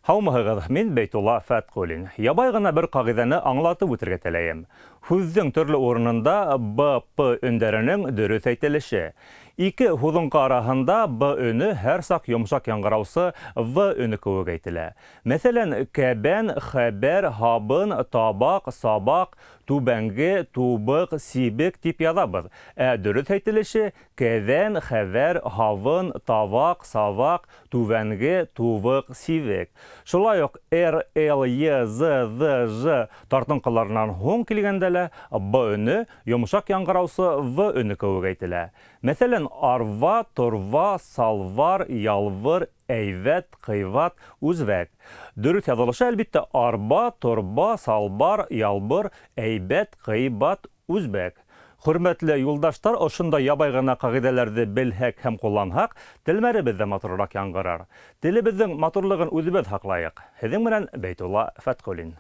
Һаумыһығыҙ, мин Бәйтулла Фәтҡуллин. Ябай ғына бер ҡағиҙәне аңлатып үтергә теләйем. Һүҙҙең төрлө урынында Б, П өндәренең дөрөҫ әйтелеше. Ике һуҙынҡы араһында Б өнө һәр саҡ йомшаҡ яңғыраусы В өнө кеүек әйтелә. Мәҫәлән, кәбән, хәбәр, һабын, табаҡ, сабаҡ, түбәнге, тубыҡ, сибек тип яҙабыҙ. Ә дөрөҫ әйтелеше кәҙән, хәҙәр, һабын, табаҡ, сабаҡ, түбәнге, тубыҡ, сибек. Шулай уҡ Р, Л, Е, З, Ҙ, Ж тартынҡыларынан һуң килгәндә лә Б өнө йомшаҡ яңғыраусы В өнө кеүек әйтелә. Мәҫәлән, арва, торва, салвар, ялвыр, әйбәт, ҡыйбат, үҙбәк. Дөрөҫ яҙылышы, әлбиттә, арба, торба, салбар, ялбыр, әйбәт, ҡыйбат, үзбәк. Хөрмәтле юлдаштар, ошондай ябай ғына ҡағиҙәләрҙе белһәк һәм ҡулланһаҡ, телмәребеҙ ҙә матурыраҡ яңғырар. Телебеҙҙең матурлығын үҙебеҙ һаҡлайыҡ. Һеҙҙең менән Бәйтулла Фәтҡуллин.